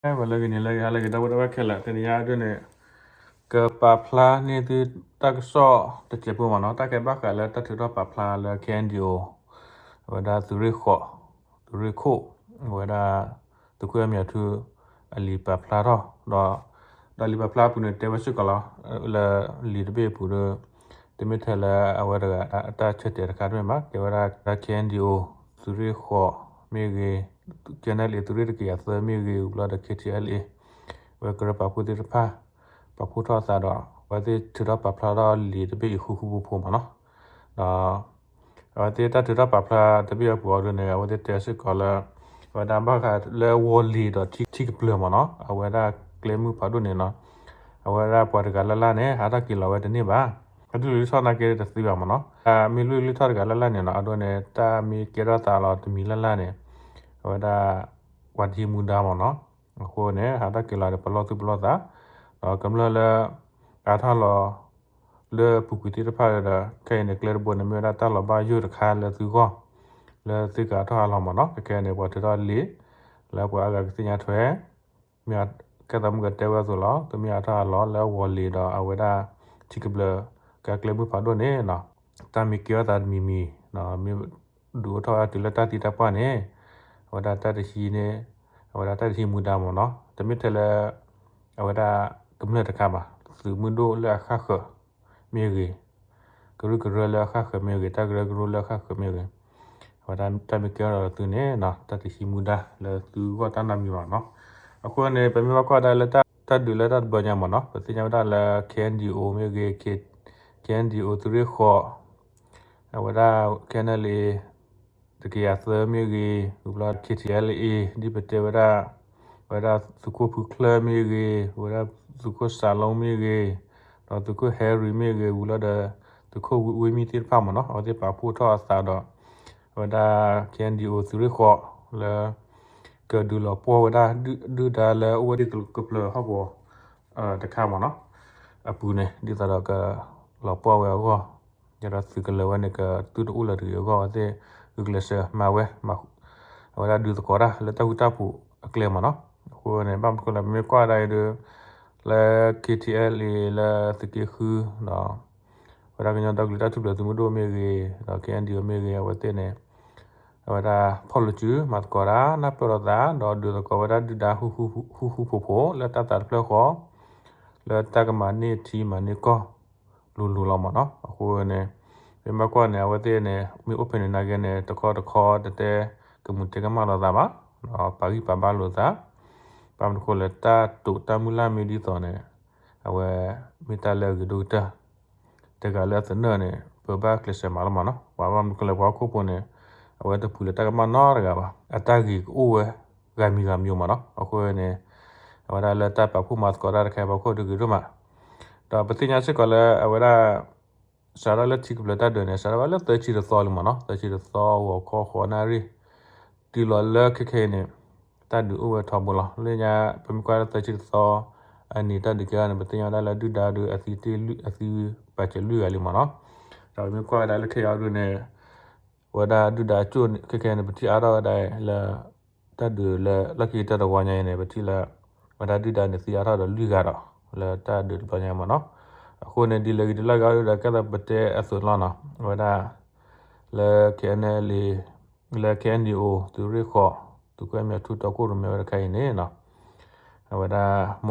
ဝဲလၢဂ့ၤန့ၣ် လၢဂ့ၤ ဟါလၢဂ့ၤ ဒီပုၢ်ဝဲၢ်ခဲလၢာ် တနံၤအံၤဒ်န့ၣ် ကပာ်ဖျါန့ၢ်သုတၢ်ကစီၣ်တစဲးဖိမ့ၢ်နီၤ, တၢ်ကဲဘၣ်ဃးလၢတၢ်ထုးထီၣ်ပာ်ဖျါလၢ K N D O အဝဲဒၣ်သုးရ့ၣ်ဃိး သုးရ့ၣ်ခိၣ် အဝဲဒၣ်သုးခိၣ်အဲၣ်မၠးထူ အလံာ်ပာ်ဖျါထီၣ် ဒီး ဒီးလံာ်ပာ်ဖျါအပူၤန့ၣ် တဲဝဲစ့ၢ်ကီးလီၤ လၢလံာ်တဘ့ၣ်အပူၤဒီး တမ့ၢ်ထဲလၢအဝဲတဂၤအတၢ်ဆၢတဲာ်တခါတမ့ၢ်ဘၣ်, ကဲဝဲဒၣ် K N D O သုးရ့ၣ်ဃိးမ့ၢ်ဂ့ၤ, K N L A သုးရ့ၣ်တကယၤသၢမ့ၢ်ဂ့ၤ, ဝံၤဘျီဒီး K T L A ဝဲကရၢပာ်ဖှိၣ်သ့ၣ်တဖၣ် ပာ်ဖှိၣ်ထီၣ်အသးဒီး အဝဲသ့ၣ်ထုးထီၣ်ပာ်ဖျါထီၣ်လံာ်တဘ့ၣ်အံၤဃူဃူဖိးဖိးမ့ၢ်နီၤ, ဒီး အဝဲသ့ၣ်တၢ်ထုးထီၣ်ပာ်ဖျါတဘ့ၣ်အပူၤအံၤဒ်န့ၣ် အဝဲသ့ၣ်တဲစ့ၢ်ကီးလၢ အဝဲဒၣ်ဘၣ်ဃးလၢဝီၤလံၤဒီးထံကပျၢၤမ့ၢ်နီၤ, အဝဲဒၣ်ကျဲမုၢ်ဖးဒိၣ်န့ၣ်နီၤ, အဝဲဒၣ်ပှၤတဂၤလၢ်လၢ်န့ၣ် ဟးထီၣ်က့ၤလီၤဝဲတန့ၢ်ဘၣ်, အဒုးလုၢ်ထီၣ်နာ်က့တသ့ဘၣ်မ့ၢ်နီၤ, မ့ၢ်လုၢ်လုၢ်ထီၣ်တဂၤလၢ်လၢ်န့ၣ်နီၤ, အဒိန့ၣ် တၢ်မ့ၢ်ကဲထီၣ်သးလီၤတမံၤလၢ်လၢ်န့ၣ် အဝဲဒၣ် ပှၤတဟံးမူဒါမ့ၢ်နီၤ, အဃိန့ၣ် ဟးထီၣ်က့ၤလီၤဒီးပလီၢ်သူၣ်ပလီၢ်သး, ဒီးကမျၢၢ်လၢ အါထီၣ်လီၤ လၢအပူၤကွံာ်သ့ၣ်တဖၣ်ဒီး ခဲအံၤန့ၣ် ကျဲတဘိန့ၣ် မ့ၢ်ဝဲဒၣ်တၢ်လီၤဘၣ်ယိၣ်တခါလၢသုဂီၢ် လၢသုကအါထီၣ်အလီၢ်မ့ၢ်နီၤ, ခဲခဲအံၤန့ၣ် ပှၤထုးထီၣ်လံာ် လၢပှၤအါဂၤကသ့ၣ်ညါထွဲ မ့ၢ်ကဲသးမုၢ်ကတဲဝဲအသိးလီၤ, သုမ့ၢ်အါထီၣ်အလီၢ်လၢဝီၤလံၤဒီးအဝဲဒၣ် ထံကပျၢၤ ကကျဲမုၢ်ဖးဒိၣ်န့ၣ်နီၤ, တၢ်မ့ၢ်ကဲထီၣ်သးတမံၤမံၤ မ့ၢ်ဒုးအိၣ်ထီၣ်ဝဲတုၤလၢတၢ်သံတၢ်ပှၢ်န့ၣ် အဝဲဒၣ်တၢ်တဟံးန့ၣ် အဝဲဒၣ်တၢ်တဟံးမူဒါမ့ၢ်နီၤ, တမ့ၢ်ထဲလၢ အဝဲဒၣ်ကမျၢၢ်တခါဘၣ်, သုးမုၢ်ဒိၣ်လၢအဃၣ်ဃၢၤမ့ၢ်ဂ့ၤ, ကရူၢ်ကရၢလၢအဃၣ်ဃၢၤမ့ၢ်ဂ့ၤ, တၢ်ကရၢကရိလၢအဃၣ်ဃၢၤမ့ၢ်ဂ့ၤ, အဝဲဒၣ်တၢ်မ့ၢ်ကဲထီၣ်ဒီးသုန့ၣ် တၢ်တဟံးမူဒါလၢသုဂီၢ်တၢ်နီတမံၤဘၣ်နီၤ, အဃိန့ၣ် ပမ့ၢ်ဘၣ်ကွၢ်ဒၣ်လၢတၢ်ဒုးလၢတၢ်တဘျီညါမ့ၢ်နီၤ, ပသ့ၣ်ညါဝဲဒၣ်လၢ K N D O မ့ၢ်ဂ့ၤ, K N D O သုးရ့ၣ်ဃိး အဝဲဒၣ် K N L A တကယၤသၢမ့ၢ်ဂ့ၤ, ဝံၤဘျီ K T L A ဒ်ပတဲဝဲဒၣ်, အဝဲဒၣ်သုးခိၣ်ဖုချၢမ့ၢ်ဂ့ၤ, အဝဲဒၣ်သုးခိၣ်စးလိမ့ၢ်ဂ့ၤ, ဒီးသုးခိၣ်ဟဲရံၤမ့ၢ်ဂ့ၤ, ဝံၤဘျီဒီး သုးခိၣ်ဝ့မံသ့ၣ်တဖၣ်မ့ၢ်နီၤ, အဝဲသ့ၣ်ပာ်ဖှိၣ်ထီၣ်အသးဒီး အဝဲဒၣ် K N D O သုးရ့ၣ်ဃိး လၢ ကဒုးလီၤပှီၢ်ဝဲဒၣ် ဒုၣ်ဒါလၢအိၣ်ဝဲဒၣ်ကပျၢၤဟီၣ်ကဝီၤ တခါမ့ၢ်နီၤ, အပူၤန့ၣ် ဒ်သိးဒီးကလီၤပှီၢ်ဝဲအဂီၢ်, ယဒီးသုးကလၢၤဝဲန့ၣ် ကသုတအိၣ်လၢၤတဂ့ၤအဂီၢ် အဝဲသ့ၣ်ဂုာ်ကျဲးစၢးမၤဝဲ, အဝဲဒၣ်ဒုးသကိးတၢ်လၢတၢ်ဃူတၢ်ဖိးအကျဲမ့ၢ်နီၤ, အဃိန့ၣ် ဘၣ်မနုၤဃိလဲၣ် ပမ့ၢ်ကွၢ်ဒၣ်အံၤဒီး လၢ K T L A လၢသုးက့ဃုဒီး ဝဲဒၣ်ကညီဒီကလုာ်တၢ်ထူၣ်ဖျဲးသုးမုၢ်ဒိၣ်မ့ၢ်ဂ့ၤ, ဒီး K N D O မ့ၢ်ဂ့ၤ, အဝဲသ့ၣ်န့ၣ် အဝဲဒၣ်ဖီၣ်လိာ်စု မၤသကိးတၢ် နၢ်ပၢၢ်လိာ်သး ဒီးဒုးသကိးဝဲဒၣ်ဒုၣ်ဒါ ဃူဃူဖိးဖိး လၢတၢ်သးတဖျၢၣ်ဃီ လၢတၢ်ကမၤန့ၢ်ထံမၤန့ၢ်ကီၢ် လိၤလိၤလီၤမ့ၢ်နီၤ. အဃိန့ၣ် မ့ၢ်ဘၣ်ကွၢ်န့ၣ် အဝဲသ့ၣ်န့ၣ် မ့ၢ်အိၣ်ဖဲန့ၣ်နာ်က့န့ၣ် တခီတခီတတဲကမူးတဲကမၣ်လိာ်သးဘၣ်, ဒီးပာ်ဂံၢ်ပာ်ဘါလိာ်သး, ဘၣ်မနုၤဃိလဲၣ် တၢ်တိာ်တၢ်မုၢ်လၢ်မ့ၢ်ဒ်သိးန့ၣ် အဝဲမ့ၢ်တၢ်လၢအဂ့ၤဒိၣ်ကတၢၢ် တဂၤလၢအသနၢၣ်န့ၣ် ပဘၣ်ကျဲးစၢးမၤလီၤမ့ၢ်နီၤ. ပှၤဘၣ်မနုၤဃိလဲၣ် ပှၤဟီၣ်ခိၣ်ဖိန့ၣ် အဝဲတပူၤလၢတၢ်ကမၣ်နီတဂၤဘၣ်. အတၢ်ဂ့ၤကအိၣ်ဝဲ ဂၤမံၤဂၤမံၤမ့ၢ်နီၤ. အဃိန့ၣ် အဝဲဒၣ်လၢတၢ်ပာ်ဖှိၣ်မၤသကိးတၢ်တခါ ပှၤဟီၣ်ခိၣ်တဂ့ၤဒိၣ်မး. ဒီးပသ့ၣ်ညါစ့ၢ်ကီးလၢအဝဲဒၣ် စးထီၣ်လၢထံကပျၢၤတၢ်ဒုးန့ၣ် စးထီၣ်ဝဲလၢသၢဆံတသီလံမ့ၢ်နီၤ. သၢဆံတသီ ဂီၤခီဃိးနၣ်ရံၣ် တုၤလီၤလၢခဲခဲအံၤန့ၣ် တၢ်ဒုးအိၣ်ဝဲထီဘိလီၤ. လၢညါ ပမ့ၢ်ကွၢ်လၢသၢဆံတသီ အနံၤတၢ်ဒုးကဲထီၣ်န့ၣ် ပသ့ၣ်ညါဝဲဒၣ်လၢဒုၣ်ဒါဒုးအသံတ့ၢ်လွံၢ် အသံပာ်စၢၤလွံၢ်ဂၤလံမ့ၢ်နီၤ. ဒီးပမ့ၢ်ကွၢ်ဝဲဒၣ်လၢခဲအံၤအံၤဒုးန့ၣ် ဝဲဒၣ်ဒုၣ်ဒါကၠိၣ်ခဲခဲအံၤန့ၣ် ပထံၣ်အါထီၣ်ဝဲဒၣ်လၢ တၢ်ဒုးလၢလီၢ်ခံကတၢၢ်တဝီညါအံၤန့ၣ် ပထံၣ်လၢ ဝဲဒၣ်ဒုၣ်ဒါန့ၣ်သံအါထီၣ်ဒီးလွံၢ်ဂၤဒီး လၢတၢ်ဒုးတဘျီညါအံၤမ့ၢ်နီၤ. အဃိန့ၣ် ဒ်လဲၣ်ဂ့ၤဒ်လဲၣ်ဂ့ၤဒုးဒီး ကဲသးပတဲအသိးလီၤနီၤ. အဝဲဒၣ် လၢ K N L A လၢ K N D O သုးရ့ၣ်ဃိး သုးခိၣ်အဲၣ်မၠးထူတီခိၣ်ရိၣ်မဲဝဲတခါအံၤန့ၣ်နီၤ အဝဲဒၣ် မ်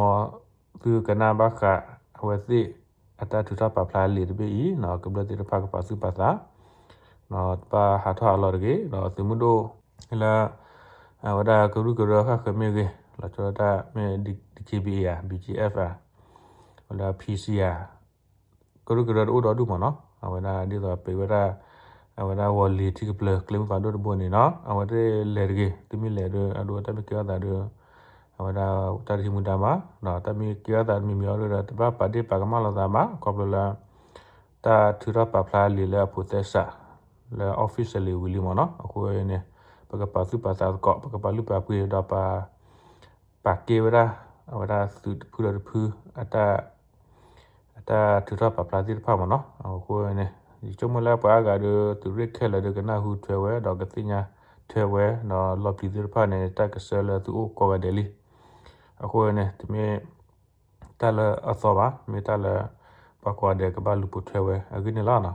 သုကနၣ်ဘၣ်ဃး အဝဲသ့ၣ်အတၢ်ထုးထီၣ်ပာ်ဖျါလံာ်တဘ့ၣ်အံၤနီၤ ကမျၢၢ်သ့ၣ်တဖၣ်ကပာ်သူၣ်ပာ်သး တဘၣ်ဟးထီၣ်အလီၢ်တဂ့ၤ ဒီးသုးမုၢ်ဒိၣ်လၢ အဝဲဒၣ်ကရူၢ်ကရၢဃၣ်ဃၢၤမ့ၢ်ဂ့ၤ လီၤဆီဒၣ်တၢ်မ့ၢ် D K B A ဧါ B G F ဧါ ဝဲဒၣ် P C ဧါ ကရူၢ်ကရၢတအိၣ်ဒီဒူၣ်မ့ၢ်နီၤ အဝဲဒၣ်ဒ်သိးပ့ၤဝဲဒၣ် အဝဲဒၣ်ဝီၤလံၤထံကပျၢၤကျဲမုၢ်ဖးဒိၣ်တဘိန့ၣ်နီၤ အဝဲသ့ၣ်လဲၤတဂ့ၤ သုမ့ၢ်လဲၤဒီး အဒိတၢ်မ့ၢ်ကဲထီၣ်သးဒီး အဝဲဒၣ်တၢ်တဟံးမူဒါဘၣ် ဒီးတၢ်မ့ၢ်ကဲထီၣ်သးတမံၤမံၤအံၤဒီး တဘၣ်ပာ်ဒ့ၣ်ပာ်ကမၣ်လိာ်သးဘၣ် ခီဖျိလၢ တၢ်ထုးထီၣ်ပာ်ဖျါလံာ်လၢအဖိးသဲစး လၢ officially ဝံၤလံမ့ၢ်နီၤ အဃိန့ၣ် ပကပာ်သူၣ်ပာ်သးသကိး ပကပာ်လုၢ်ပာ်ပှ့ၤဒီးပ ပာ်ကဲဝဲဒၣ် အဝဲဒၣ်သုးတဖုဒီးတဖု အတၢ် အတၢ်ထုးထီၣ်ပာ်ဖျါသ့ၣ်တဖၣ်မ့ၢ်နီၤ အဃိန့ၣ် ယဆိကမိၣ်လၢပှၤအါဂၤဒီး သုးရ့ၣ်ခဲလၢာ်ဒီးကနၢ်ဟူထွဲဝဲ ဒီးကသ့ၣ်ညါထွဲဝဲ ဒီးလီၢ်ပျံၤသ့ၣ်တဖၣ်န့ၣ် တၢ်ကဆှၢလၢသုအိၣ်ကိးဂၤဒဲးလံ အဃိန့ၣ် တမ့ၢ်တၢ်လၢအသီဘၣ်, မ့ၢ်တၢ်လၢ ပှၤကိးဂၤဒဲးကဘၣ်လူၤပိာ်ထွဲဝဲအဂ့ၢ်န့ၣ်လီၤ.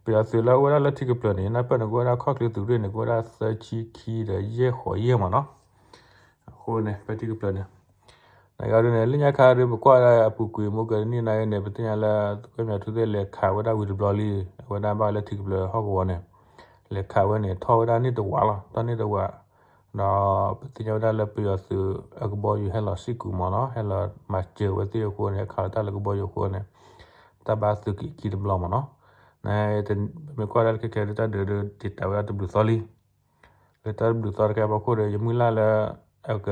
ပယီၤသုးလၢအအိၣ်ဝဲဒၣ်လၢထံကပျၢၤန့ၣ် နၢ်ပၢၢ်န့ၣ်ကအိၣ်ဝဲဒၣ်ခီၣ်ချ့သုးရ့ၣ်န့ၣ် ကအိၣ်ဝဲဒၣ်သၢဆံခံဒီးယဲၢ်ဃိးယဲၢ်မးနီၤ. အဃိန့ၣ် ဖဲထံကပျၢၤန့ၣ် နဂၤဒ်န့ၣ် လၢညါခါဒ်ပကွၢ်ဒၣ်အပူၤကွံာ်မူကနံၣ်နၤဂ့ၤန့ၣ် ပသ့ၣ်ညါလၢ သုးကၢမၠးထူသ့ၣ်လဲၤခးဝဲဒၣ်ဝံၤတဘျီလံ, အဝဲဒၣ်ဘၣ်လၢထံကပျၢၤဟီၣ်ကဝီၤန့ၣ် လဲၤခးဝဲန့ၣ် ထီၣ်ဝဲဒၣ်န့ၢ်တဝးလီၤ, ထီၣ်န့ၢ်တဝး, ဒီးပသ့ၣ်ညါဝဲဒၣ်လၢပယီၤသုးအကဘီယူၤဟဲလီၤစ့ၢ်ကီးမးနီၤ, ဟဲလီၤမၤစၢၤဝဲသ့ၣ်အဃိန့ၣ် ခးလီၤတၢ်လၢကဘီယူၤအဃိန့ၣ် တၢ်ဘၣ်သုးက့ၤခံတဘျီမးနီၤ. န ပမ့ၢ်ကွၢ်ဒၣ်လၢခဲခဲဒ်တၢ်ဒုးဒ်တ့ၢ်တၢ်ဝဲဒၣ် တဘျုးသီလံ လၢတၢ်တဘျုးသီတခါအဖီခိၣ်ဒီး ယမုၢ်လၢ်လၢ အက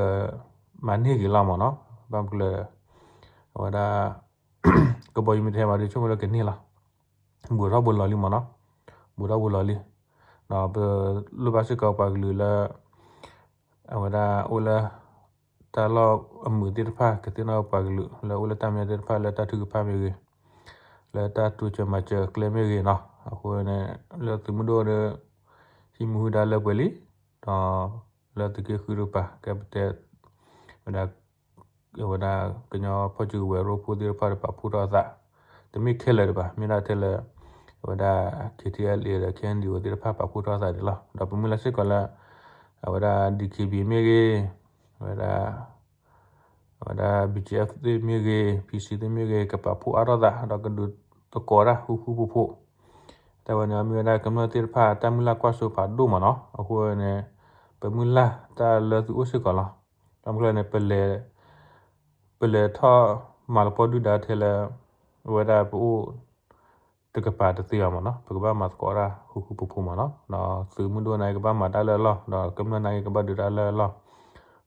မၤန့ၢ်ဂ့ၤလီၤမးနီၤ, ဘၣ်မနုၤလဲၣ် အဝဲဒၣ် ကဘီယူၤမ့ၢ်တဟဲဘၣ်ဒီး ဆိကမိၣ်လၢကန့ၢ်လီၤ, ဘူးထီၣ်ဘူးလီၤလံမးနီၤ, ဘူးထီၣ်ဘူးလီၤလံ, ဒီးပလိၣ်ဘၣ်စ့ၢ်ကီးပှၤကလုာ်လၢ အဝဲဒၣ်အိၣ်လၢ တၢ်လီၢ်အမုာ်သ့ၣ်တဖၣ် ကသ့ၣ်နီၣ်ပှၤကလုာ်လၢအိၣ်လၢတၢ်မဲာ်ညါသ့ၣ်တဖၣ် လၢတၢ်ထုကဖၣ်မ့ၢ်ဂ့ၤ, လၢတၢ်တိစၢၤမၤစၢၤကျဲမ့ၢ်ဂ့ၤနီၤ, အဃိန့ၣ် လၢသုးမုၢ်ဒိၣ်ဒီး ဟံးမူဟူဒါလၢပှဲၤလံ, ဒီးလၢသုးက့ဃုတကပၤ ကဲပတဲ ဝဲဒၣ် အဝဲဒၣ်ကညီဖီၣ်စုကဝဲၤရိဖှိၣ်သ့ၣ်တဖၣ်ဒီးပာ်ဖှိၣ်ထီၣ်အသး, တမ့ၢ်ခဲလၢာ်ဒံးဘၣ်, မ့ၢ်ဒၣ်ထဲလၢ အဝဲဒၣ် K T L A ဒီး K N D O သ့ၣ်တဖၣ်ပာ်ဖှိၣ်ထီၣ်အသးန့ၣ်လီၤ. ဒီးပမုၢ်လၢ်စ့ၢ်ကီးလၢ အဝဲဒၣ် D K B A မ့ၢ်ဂ့ၤ, အဝဲဒၣ် အဝဲဒၣ် B G F သ့ၣ်မ့ၢ်ဂ့ၤ, P C သ့ၣ်မ့ၢ်ဂ့ၤ ကပာ်ဖှိၣ်အါထီၣ်သး ဒီးကဒုးသကိးတၢ်ဃူဃူဖိးဖိး, တၢ်ဝဲန့ၣ်မ့ၢ်ဝဲဒၣ်ကမျၢၢ်သ့ၣ်တဖၣ် တၢ်မုၢ်လၢ်ကွၢ်စိဖးဒိၣ်မးနီၤ, အဃိန့ၣ် ပမုၢ်လၢ်တၢ်လၢသုအိၣ်စ့ၢ်ကီးလီၤ. ဘၣ်မနုၤလဲၣ်န့ၣ် ပလဲၤထီၣ်မၤလပီဒုၣ်ဒါထဲလၢ အဝဲဒၣ်ပအိၣ် တကပၤတသ့ဘၣ်မးနီၤ, ပကဘၣ်မၤသကိးတၢ်ဃူဃူဖိးဖိးမးနီၤ, ဒီးသုးမုၢ်ဒိၣ်နာ်က့ကဘၣ်မၤတၢ်လၢအလီၢ်, ဒီးကမျၢၢ်နာ်က့ကဘၣ်ဒုးတၢ်လၢအလီၢ်,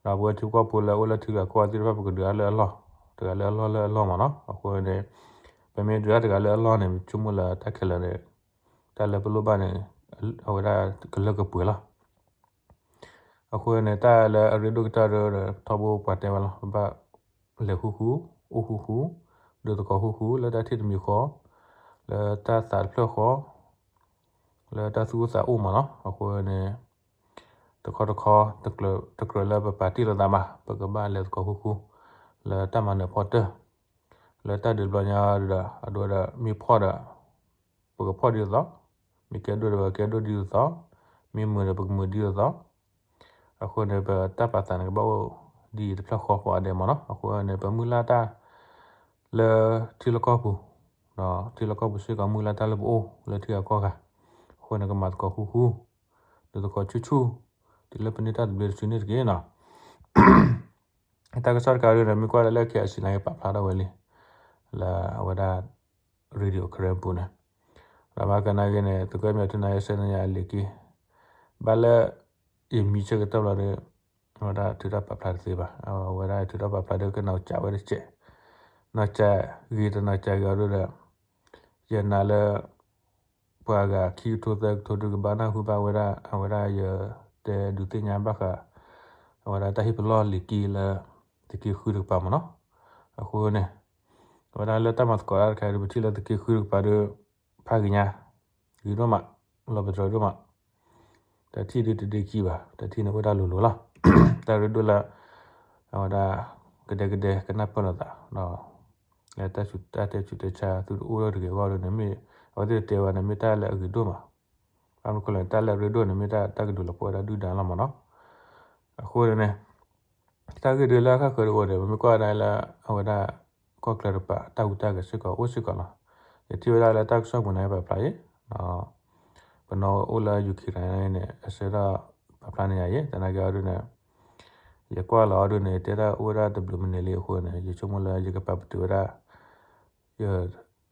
ဒီးပဝဲထံဖိကီၢ်ဖိလၢအိၣ်လၢထံဂၤကီၢ်ဂၤသ့ၣ်တဖၣ် ပကဒုးတၢ်လၢအလီၢ်, တဂၤလၢအလီၢ်လၢအလီၢ်မးနီၤ, အဃိန့ၣ် ပမ့ၢ်ဒုးတၢ်တဂၤလၢအလီၢ်န့ၣ် ပဆိကမိၣ်လၢတၢ်ခဲလၢာ်န့ၣ် တၢ်လၢပလိၣ်ဘၣ်န့ၣ် အဝဲဒၣ်ကလၢကပှဲၤလီၤ. အဃိန့ၣ် တၢ်လၢအရ့ဒိၣ်ကတၢၢ်ဒီး ထီဘိပှၤတဲဝဲလီၤ, ပဘၣ်လဲၤဃူဃူ, အိၣ်ဃူဃူ, ဒုးသကိးဃူဃူ လၢတၢ်ထံၣ်တမံၤဃီ, လၢတၢ်သးတဖျၢၣ်ဃီ, လၢတၢ်သူၣ်အိၣ်သးအိၣ်မးနီၤ. အဃိန့ၣ် တခီတခီ တကြၢးလၢပပာ်တ့ၢ်လိာ်သးဘၣ်, ပကဘၣ်လဲၤသကိးဃူဃူ လၢတၢ်မၤနၢၤဖီတၢၢ်, လၢတၢ်ဒုးတဘျီညါဒီး အဒိဒီး မ့ၢ်ဖှီၣ်ဒီး ပကဖှီၣ်ဒ်သိးသိး, မ့ၢ်ကဲဒိၣ်ဒီး ပကဲဒိၣ်ဒ်သိးသိး, မ့ၢ်မုာ်ဒီး ပကမုာ်ဒ်သိးသိး. အဃိန့ၣ် ပတၢ်ပာ်သးန့ၣ် ကဘၣ်အိၣ်ဒ်အံၤတဖျၢၣ်ဃီကိးဂၤဒဲးမးနီၤ. အဃိန့ၣ် ပမုၢ်လၢ်တၢ်လၢထံလီၢ်ကီၢ်ပူၤ, ဒီးထံလီၢ်ကီၢ်ပူၤစ့ၢ်ကီး မုၢ်လၢ်တၢ်လၢပအိၣ်လၢထံဂၤကီၢ်ဂၤ, အဃိန့ၣ် ကမၤသကိးဃူဃူ, ဒုးသကိးဆူၣ်ဆူၣ်, တုၤလၢပန့ၢ်တၢ်သဘျ့တစုန့ၣ်တက့ၢ်နီၤ. တၢ်ကစီၣ်တခါဒ်န့ၣ် မ့ၢ်ကွၢ်လၢ K I C နာ်က့ပာ်ဖျါထီၣ်ဝဲလံ, လၢအဝဲဒၣ် Radio Karen ပူၤန့ၣ်, ဒီးဘၣ်ကနၣ်ဂ့ၤန့ၣ် သုးကၢမၠးထူနာ်က့ ဆဲးနၢၤယၤအလံာ်က့ၤ, ဘၣ်လၢ ယမံဆၢကတီၢ်ဘျီဒီး အဝဲဒၣ်ထုးထီၣ်ပာ်ဖျါတသ့ဘၣ်. အဝဲဒၣ်ထုးထီၣ်ပာ်ဖျါဒီး ကနီၢ်ကစၢ်ဝဲတစဲး, နီၢ်ကစၢ်ဂ့ၤတနီၢ်ကစၢ်ဂ့ၤအီၤဒိၣ်ဒီး ယနာ်လၢ ပှၤဂၤခံကထိသၢကထိဒုးကဘၣ်နၢ်ဟူဘၣ်ဝဲဒၣ် အဝဲဒၣ်ယတဲဒုးသ့ၣ်ညါဘၣ်ဃး အဝဲဒၣ်တၢ်ဟ့ၣ်ပလီၢ်လံာ်က့ၤလၢ သုးက့ဃုတကပၤမးနီၤ. အဃိန့ၣ် အဝဲဒၣ်လၢတၢ်မၤသကိးတၢ်တခါဒီး ပထံၣ်လၢသုးက့ဃုတကပၤဒီး ဖးဂ့ၤညါ ဂ့ၤဒိၣ်မး လီၤပတြၢၤဒိၣ်မး တၢ်ထံၣ်ဒုးတဒ့ခံဘၣ် တၢ်ထံၣ်န့ၣ်အိၣ်ဒၣ်လိၤလိၤလီၤ. တၢ်ရ့ဒိၣ်လၢ အဝဲဒၣ် ကဒဲကဒဲကနၢ်ပၢၢ်လိာ်သး လၢတၢ်စူၢ်တၢ်တဲစူၢ်တဲဆါသုတအိၣ်လၢတဂ့ၤအဂီၢ်ဒ်န့ၣ် မ့ၢ် အဝဲသ့ၣ်တဲဝဲန့ၣ် မ့ၢ်တၢ်လၢအဂ့ၤဒိၣ်မး. ဘၣ်မနုၤလဲၣ် တၢ်လၢအရ့ဒိၣ်န့ၣ် မ့ၢ်တၢ်တၢ်ကဒုးလီၤပှီၢ်ဝဲဒၣ်ဒုၣ်ဒါလီၤမးနီၤ. အဃိန့ၣ် တၢ်ဂ့ၢ်ဒုးလၢအခါဃၢၤတအိၣ်ဒီး ပမ့ၢ်ကွၢ်ဒၣ်လၢ အဝဲဒၣ် ကီၢ်ချၢတကပၤ တၢ်ဟူးတၢ်ဂဲၤစ့ၢ်ကီးအိၣ်စ့ၢ်ကီးလီၤ. ယထံၣ်ဝဲဒၣ်လၢတၢ်ကစီၣ်ပူၤန့ၣ် ပာ်ဖျါအံၤ ပနီၢ်အိၣ်လၢ Ukraine န့ၣ် အဆၢထၢၣ်ပာ်ဖျါန့ၢ်ယၤအံၤ သနာ်က့အီၤဒ်န့ၣ် ယကွၢ်လီၤအီၤဒ်န့ၣ် တဲဒၣ်အိၣ်ဝဲဒၣ်တဘျုးမံးနံးလံအဃိန့ၣ် ယဆိကမိၣ်လၢယကပာ်ပတုာ်ဝဲဒၣ်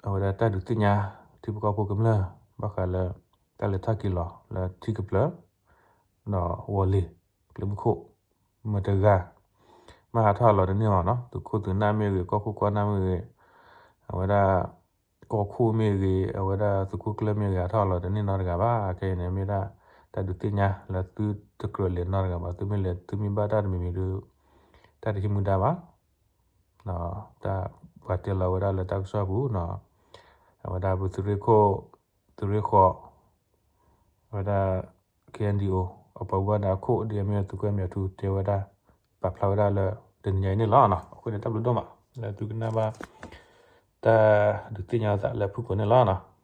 အဝဲဒၣ်တၢ်ဒုးသ့ၣ်ညါ ထံဖိကီၢ်ဖိကမျၢၢ် ဘၣ်ဃးလၢ တၢ်လဲၤထီၣ်က့ၤလီၤလၢထံကပျၢၤ ဒီးဝီၤလ့ၤ ကျဲမုၢ်ခိၣ် မတၤတဂၤ မ့ၢ်ဟးထီၣ်လီၤတန့ၢ်ဘၣ်နီၤ သုးခိၣ်သုးနၢ်မ့ၢ်ဂ့ၤ ကီၢ်ခိၣ်ကီၢ်နၢ်မ့ၢ်ဂ့ၤ အဝဲဒၣ် ကီၢ်ခိၣ်မ့ၢ်ဂ့ၤ အဝဲဒၣ်သုးခိၣ်ကျၢၢ်မ့ၢ်ဂ့ၤ ဟးထီၣ်လီၤတန့ၢ်နီတဂၤဘၣ်. ခဲအံၤန့ၣ် မ့ၢ်ဒၣ် တၢ်ဒုးသ့ၣ်ညါလၢသုတကြၢးလဲၤနီတဂၤဘၣ် သုမ့ၢ်လဲၤ သုမ့ၢ်ဘၣ်တၢ်တမံၤမံၤဒီး တၢ်တဟံးမူဒါဘၣ် တၢ်ပှၤတဲလီၤဝဲဒၣ်လၢတၢ်ကစီၣ်ပူၤ အဝဲဒၣ်ပသုးရ့ၣ်ခိၣ် သုးရ့ၣ်ဃီၤ အဝဲဒၣ် K N D O အပှၤဘၣ်ဒၣ်ခိၣ် ဒ်အမ့ၢ်သုးကၢမၠးထူတဲဝဲဒၣ် ပာ်ဖျါဝဲဒၣ်လၢ တနံၤညါအံၤန့ၣ်လီၤ. အဃိန့ၣ် တၢ်ဘျုးဒိၣ်မး လၢသုကနၣ်ဘၣ် တၢ်ဒုးသ့ၣ်ညါသးလၢဖုၣ်ကိာ်န့ၣ်လီၤ.